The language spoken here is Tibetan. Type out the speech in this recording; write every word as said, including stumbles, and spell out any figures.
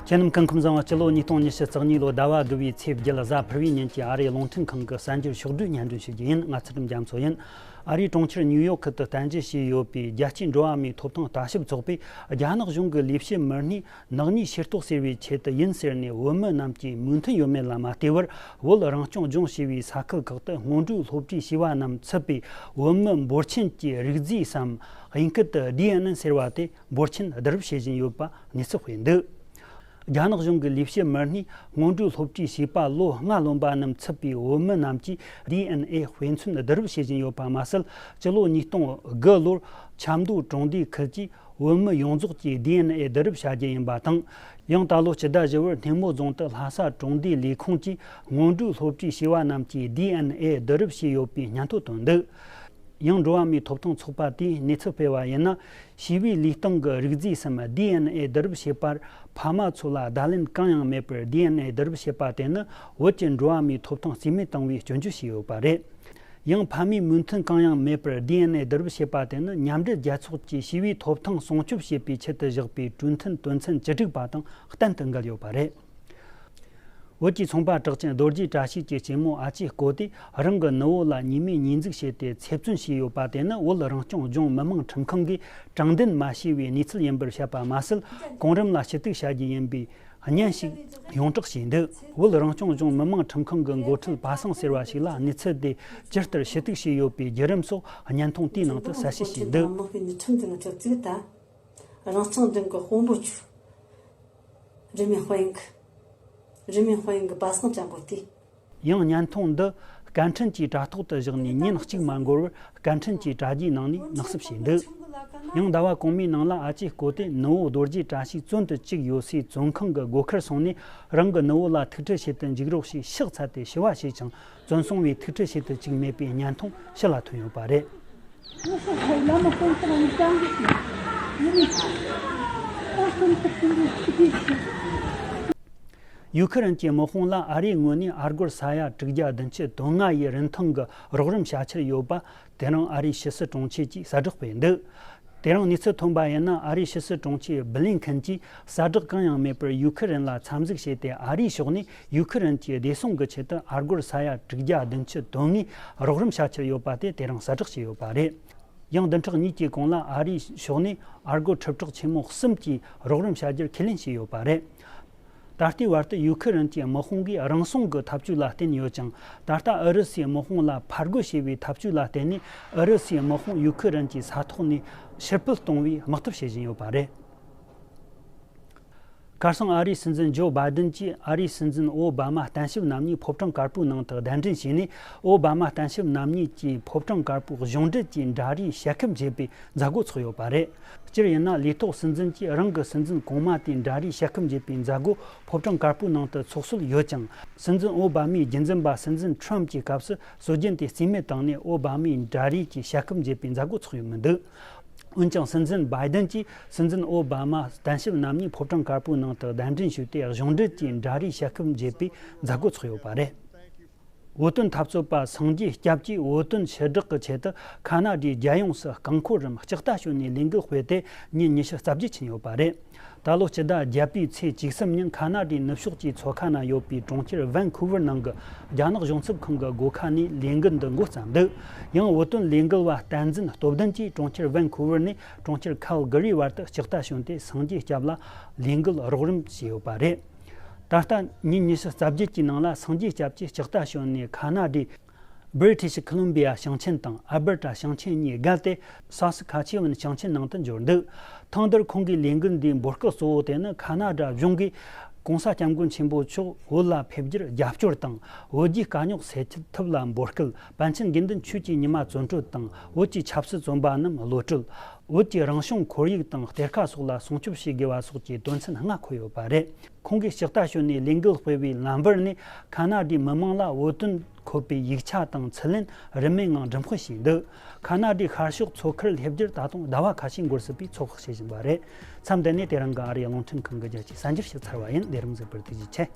ཁྱེད་རྣམས་སྐུ་ཁམས་བཟང་བ། སྤྱི་ལོ་ཉིས་སྟོང་ཉི་ཤུ་རྩ་གཉིས་ལོ་ཟླ་བ་དགུ་བའི་ཚེས་བརྒྱད་གཟའ་ཕུར་བུའི་ཉིན་གྱི་ཨ་རིའི་རླུང་འཕྲིན་ཁང་གི་གསར་འགྱུར་ཕྱོགས་བསྡུས་སྙན་སྒྲོན་ཞུ་རྒྱུ་ཡིན། ང་ཚུལ་ཁྲིམས་རྒྱ་མཚོ་ཡིན། ཨ་རིའི་གྲོང་ཁྱེར་ནིའུ་ཡོག་ཁུལ་དུ་རྟེན་གཞི་བྱས་ཡོད་པའི་རྒྱལ་སྤྱིའི་འགྲོ་བ་མིའི་ཐོབ་ཐང་ལྟ་ཞིབ་ཚོགས་པས། རྒྱ་ནག་གཞུང་གི་ལས་བྱེད་མི་སྣས་ནག་ཉེས་ཤེས་རྟོགས་ཟེར་བའི་ཆེད་དུ་ཡིན་ཟེར་ནས་བོད་མི་རྣམས་ཀྱིས་མོས་མཐུན་ཡོད་མེད་ལ་མ་ལྟོས་པར། བོད་རང་སྐྱོང་ལྗོངས་ཞེས་པའི་ས་ཁུལ་ཁག་ཏུ་སྔོན་འགྲོའི་སློབ་གྲྭའི་བྱིས་པ་རྣམས་ཚུད་པའི་བོད་མི་འབོར་ཆེན་གྱི་རིགས་རྫས་སམ། དབྱིན་སྐད་དུ་ཌི་ཨེན་ཨེ་ཟེར་བ་དེ་འབོར་ཆེན་བསྡུ་རུབ་བྱེད་བཞིན་ཡོད་པ་གནས་ཚུལ་སྤེལ་འདུག་རྒྱ་ནག་གཞུང་གི་ལས་བྱེད་མི་སྣས་སྔོན་འགྲོའི་སློབ་གྲྭའི་བྱིས་པ་ལོ་ལྔ་ལོན་པ་རྣམས་ཚུད་པའི་བོད་མི་རྣམས་ཀྱི་ཌི་ཨེན་ཨེ་དཔེ་མཚོན་བསྡུ་རུབ་བྱེད་བཞིན་ཡོད་པ་མ་ཟད། སྤྱི་ལོ་ཉིས་སྟོང་དགུ་ལོར་ཆབ་མདོ་གྲོང་སྡེ་ཁུལ་གྱི་བོད་མི་ཡོངས་རྫོགས་ཀྱི་ཌི་ཨེན་ཨེ་བསྡུ་རུབ་བྱ་རྒྱུ་ཡིན་པ་དང་། ཡང་ད་ལོ་སྤྱི་ཟླ་བཞི་པར་སྣེ་མོ་རྫོང་དུ་ལྷ་ས་གྲོང་སྡེའི་ལས་ཁུངས་ཀྱིས་སྔོན་འགྲོའི་སློབ་གྲྭའི་བྱིས་པ་རྣམས་ཀྱི་ཌི་ཨེན་ཨེ་བསྡུ་རུབ་བྱས་ཡོད་པའི་སྙན་ཐོ་བཏོན་འདུག་ཡང་འགྲོ་བ་མིའི་ཐོབ་ཐང་ཚོགས་པ་དེས་གནས་ཚུལ་སྤེལ་བ་ཡིན་ན། བྱིས་པའི་ལུས་སྟེང་གི་རིགས་རྫས་སམ་ཌི་ཨེན་ཨེ་བསྡུ་རུབ་བྱས་པར་ཕ་མ་ཚོ་ལ་བརྡ་ལན་གང་ཡང་མེད་པར་ཌི་ཨེན་ཨེ་བསྡུ་རུབ་བྱས་པ་དེ་ནི་བོད་ཀྱི་འགྲོ་བ་མིའི་ཐོབ་ཐང་རྩིས་མེད་བཏང་བའི་སྐྱོན་བརྗོད་བྱས་ཡོད་པ་རེད། ཡང་ཕ་མའི་མོས་མཐུན་གང་ཡང་མེད་པར་ཌི་ཨེན་ཨེ་བསྡུ་རུབ་བྱས་པ་དེ་ནི་མཉམ་འབྲེལ་རྒྱལ་ཚོགས་ཀྱིས་བྱིས་པའི་ཐོབ་ཐང་སྲུང་སྐྱོབ་བྱེད་པའི་ཆེད་དུ་བཞག་པའི་གྲོས་མཐུན་དོན་ཚན་བཅུ་དྲུག་པ་དང་གཏན་དུ་འགལ་ཡོད་པ་རེད། བོད་ཀྱི་ཚོང་པ་གྲགས་ཅན་རྡོ་རྗེ་བཀྲ་ཤིས་ཀྱི་གཅེན་མོ་ཨ་ཅེ་ཀོ་དེ་རང་གི་ནུ་བོ་ལ་ཉེས་མེད་ཉེས་འཛུགས་བྱས་ཏེ་ཚེ་བཙོན་བྱས་ཡོད་པ་དེ་ནི་བོད་རང་སྐྱོང་ལྗོངས་མི་དམངས་ཁྲིམས་ཁང་གིས་དྲང་བདེན་མ་བྱས་པའི་གནས་ཚུལ་ཡིན་པར་བཤད་པ་མ་ཟད། གོང་རིམ་ལ་ཞུ་གཏུག་བྱ་རྒྱུ་ཡིན་པའི་བརྙན་ཞིག་ཡོངས་གྲགས་བྱས་འདུག་བོད་རང་སྐྱོང་ལྗོངས་མི་དམངས་ཁྲིམས་ཁང་གི་འགོ་ཁྲིད་པ་སངས་ཟེར་བ་ཞིག་ལ་གནས་ཚུལ་དེ་ཇི་ལྟར་ཞུ་གཏུག་བྱས་ཡོད་པའི་བརྒྱུད་རིམ་སོགས་བརྙན་ཐུང་དེའི་ནང་དུ་གསལ་བཤད་བྱས་འདུག་རང་སྐྱོང་ལྗོངས་མི་དམངས་ཁྲིམས་ཁང་གི་དཔོན་པོ་ཆུ། 人民欢迎，人民欢迎个巴桑占卜地。 ཡང་བརྙན་ཐུང་འདི་སྐད་འཕྲིན་གྱི་དྲ་ཐོག་ཏུ་བཞག་ནས་ཉིན་གཅིག་མ་འགོར་བར་སྐད་འཕྲིན་གྱི་དྲ་རྒྱའི་ནང་ནས་ནག་སུབ་བྱས་འདུག་ཡང་ཟླ་བ་གོང་མའི་ནང་ལ་ཨ་ཅེ་ཀོ་ཏེ་ནུ་བོ་རྡོ་རྗེ་བཀྲ་ཤིས་བཙོན་དུ་བཅུག་ཡོད་སའི་བཙོན་ཁང་གི་སྒོ་ཁར་སོང་ནས་རང་གི་ནུ་བོ་ལ་ཐུག་འཕྲད་བྱེད་དུ་འཇུག་རོགས་ཞེས་ཕྱག་འཚལ་ཏེ་ཞུ་བ་བྱས་ཀྱང་། བཙོན་སྲུང་བས་ཐུག་འཕྲད་བྱེད་དུ་བཅུག་མེད་པའི་བརྙན་ཐུང་ཕྱི་ལ་ཐོན་ཡོད་པ་རེད། ཡུ་ཁི་རན་གྱི་དམག་དཔུང་ལ་ཨ་རིའི་ངོས་ནས་ཨ་སྒོར་ས་ཡ་དྲུག་བརྒྱ་བདུན་ཅུ་དོན་ལྔ་ཡི་རིན་ཐང་གི་རོགས་རམ་བྱ་འཆར་ཡོད་པ། དེ་རིང་ཨ་རིའི་ཕྱི་སྲིད་དྲུང་ཆེ་གིས་གསལ་བསྒྲགས་སྤེལ་འདུག་དེ་རིང་གནས་ཚུལ་ཐོན་པ་ཡིན་ན། ཨ་རིའི་ཕྱི་སྲིད་དྲུང་ཆེ་བྷི་ལིན་ཁིན་གྱིས་གསལ་བསྒྲགས་གང་ཡང་མེད་པར་ཡུ་ཁི་རན་ལ་འཚམས་གཟིགས་བྱས་ཏེ། ཨ་རིའི་ཕྱོགས་ནས་ཡུ་ཁི་རན་གྱི་བདེ་སྲུང་གི་ཆེད་དུ་ཨ་སྒོར་ས་ཡ་དྲུག་བརྒྱ་བདུན་ཅུ་དོན་ལྔའི་རོགས་རམ་བྱ་འཆར་ཡོད་པ་དེ་དེ་རིང་གསལ་བསྒྲགས་བྱས་ཡོད་པ་རེད། ཡང་བདུན་ཕྲག་གཉིས་ཀྱི་གོང་ལ་ཨ་རིའི་ཕྱོགས་ནས་ཨ་སྒོར་ཁྲི་ཕྲག་ཆེན་མོ་གསུམ་གྱི་རོགས་རམ་བྱ་རྒྱུར་ཁས་ལེན་བྱས་ཡོད་པ་རེད། ད་ལྟའི་བར་དུ་ཡུ་ཁི་རན་གྱི་དམག་དཔུང་གིས་རང་སྲུང་གི་ཐབས་ཇུས་ལ་བརྟེན་ཡོད་ཅིང་། ད་ལྟ་ཨུ་རུ་སུའི་དམག་དཔུང་ལ་ཕར་རྒོལ་བྱེད་པའི་ཐབས་ཇུས་ལ་བརྟེན་ནས། ཨུ་རུ་སུའི་དམག་དཔུང་ཡུ་ཁི་རན་གྱི་ས་ཐོག་ནས་ཕྱིར་ཕུད་གཏོང་བའི་དམག་འཐབ་བྱེད་བཞིན་ཡོད་པ་རེད། ཁ་སང་ཨ་རིའི་སྲིད་འཛིན་ཇོ་བྷའི་ཌེན་གྱིས་ཨ་རིའི་སྲིད་འཛིན་ཨོ་བྷ་མ་གཏན་ཞིབ་རྣམ་གཉིས་ཕོ་བྲང་དཀར་པོའི་ནང་དུ་གདན་འདྲེན་བྱས་ནས། ཨོ་བྷ་མ་གཏན་ཞིབ་རྣམ་གཉིས་ཀྱིས་ཕོ་བྲང་དཀར་པོའི་གཞུང་འབྲེལ་གྱི་འདྲ་རིས་ཞལ་ཁབ་འབྱེད་པའི་མཛད་སྒོ་ཚོགས་ཡོད་པ་རེད། སྤྱིར་ཡིན་ན། ལས་ཐོག་སྲིད་འཛིན་གྱིས་རང་གི་སྲིད་འཛིན་གོང་མ་དེའི་འདྲ་རིས་ཞལ་ཁབ་འབྱེད་པའི་མཛད་སྒོ་ཕོ་བྲང་དཀར་པོའི་ནང་དུ་ཚོགས་སྲོལ་ཡོད་ཀྱང་། སྲིད་འཛིན་ཨོ་བྷ་མའི་རྒྱུན་འཛིན་པ་སྲིད་འཛིན་ཁྲོམ་གྱི་སྐབས་སུ་སྲོལ་རྒྱུན་དེ་རྩིས་མེད་བཏང་ནས། ཨོ་བྷ་མའི་འདྲ་རིས་ཀྱི་ཞལ་ཁབ་འབྱེད་པའི་མཛད་སྒོ་ཚོགས་ཡོད་མི་འདུག་འོན་ཀྱང་། སྲིད་འཛིན་བྷའི་ཌེན་གྱིས་སྲིད་འཛིན་ཨོ་བྷ་མ་གཏན་ཞིབ་རྣམ་གཉིས་ཕོ་བྲང་དཀར་པོའི་ནང་དུ་གདན་འདྲེན་ཞུས་ཏེ། གཞུང་འབྲེལ་གྱི་འདྲ་རིས་ཞལ་ཁབ་འབྱེད་པའི་མཛད་སྒོ་ཚོགས་ཡོད་པ་རེད། བོད་དོན་འཐབ་རྩོད་པ་སངས་རྒྱས་སྐྱབས་ཀྱིས་བོད་དོན་ཕྱིར་བསྒྲགས་ཀྱི་ཆེད་དུ་ཁ་ན་ཌའི་རྒྱལ་ཡོངས་སུ་རྐང་འཁོར་རམ་ལྕགས་རྟ་ཞོན་ནས་ལས་འགུལ་སྤེལ་ཏེ་ཉིན་ཉི་ཤུ་རྩ་བརྒྱད་ཕྱིན་ཡོད་པ་རེད། ད་ལོ་སྤྱི་ཟླ་བརྒྱད་པའི་ཚེས་བཅུ་གསུམ་ཉིན་ཁ་ན་ཌའི་ནུབ་ཕྱོགས་ཀྱི་མཚོ་ཁ་ན་ཡོད་པའི་གྲོང་ཁྱེར་ཝན་ཁུ་ཝར་ནང་གི་རྒྱ་ནག་གཞུང་ཚབ་ཁང་གི་སྒོ་ཁ་ནས་ལས་འགུལ་འདི་འགོ་བརྩམས་འདུག་ཡང་བོད་དོན་ལས་འགུལ་བ་བསྟན་འཛིན་སྟོབས་ལྡན་གྱིས་གྲོང་ཁྱེར་ཝན་ཁུ་ཝར་ནས་གྲོང་ཁྱེར་ཁལ་ག་རི་བར་དུ་ལྕགས་རྟ་ཞོན་ཏེ་སངས་རྒྱས་སྐྱབས་ལ་ལས་འགུལ་རོགས་རམ་བྱས་ཡོད་པ་རེད། ད་ལྟ་ཉིན་ཉི་ཤུ་རྩ་བརྒྱད་ཀྱི་ནང་ལ་སངས་རྒྱས་སྐྱབས་ཀྱིས་ལྕགས་རྟ་ཞོན་ནས་ཁ་ན་ཌའི་British Columbia ཞིང་ཆེན་དང་Alberta ཞིང་ཆེན་གཉིས་བརྒལ་ཏེ། སཱ་སི་ཁ་ཆེ་ཝན་ཞིང་ཆེན་ནང་དུ་འབྱོར་འདུག་ཐེངས་འདིར་ཁོང་གི་ལས་འགུལ་འདིའི་འབོད་སྐུལ་གཙོ་བོ་དེ་ནི། ཁ་ན་ཌ་གཞུང་གིས་༧གོང་ས་༧སྐྱབས་མགོན་ཆེན་པོ་མཆོག་བོད་ལ་ཕེབས་རྒྱུར་རྒྱབ་སྐྱོར་དང་། བོད་རྒྱའི་དཀའ་རྙོག་སེལ་ཐབས་ལ་འབོད་སྐུལ། པཎ་ཆེན་དགེ་འདུན་ཆོས་ཀྱི་ཉི་མ་བཙོན་གྲོལ་དང་། བོད་ཀྱི་ཆབ་སྲིད་བཙོན་པ་རྣམས་གློད་བཀྲོལ། བོད་ཀྱི་རང་བྱུང་ཁོར་ཡུག་དང་གཏེར་ཁ་སོགས་ལ་སྲུང་སྐྱོབ་བྱེད་དགོས་པ་སོགས་ཀྱི་དོན་ཚན་ལྔ་འཁོད་ཡོད་པ་རེད། ཁོང་གིས་ལྕགས་རྟ་ཞོན་ནས་ལས་འགུལ་སྤེལ་བའི་ལམ་བར་ནས། ཁ་ན་ཌའི་མི་མང་ལ་བོད་དོན་འཁོད་པའི་ཡིག་ཆ་དང་ཚུར་ལེན་རིན་མེད་ངང་འགྲེམས་སྤེལ་བྱས་འདུག་ཁ་ན་ཌའི་ཤར་ཕྱོགས་མཚོ་ཁར་སླེབས་རྒྱུར་ད་དུང་ཟླ་བ་ཁ་ཤས་འགོར་སྲིད་པའི་ཚོད་དཔག་བྱེད་བཞིན་པ་རེད། མཚམས་འདི་ནས་དེ་རིང་གི་ཨ་རིའི་རླུང་འཕྲིན་ཁང་གི་རྒྱལ་སྤྱིའི་གསར་འགྱུར་ཞིག་ཚར་བ་ཡིན། ལས་རིམ་གཟིགས་པར་ཐུགས་རྗེ་ཆེ།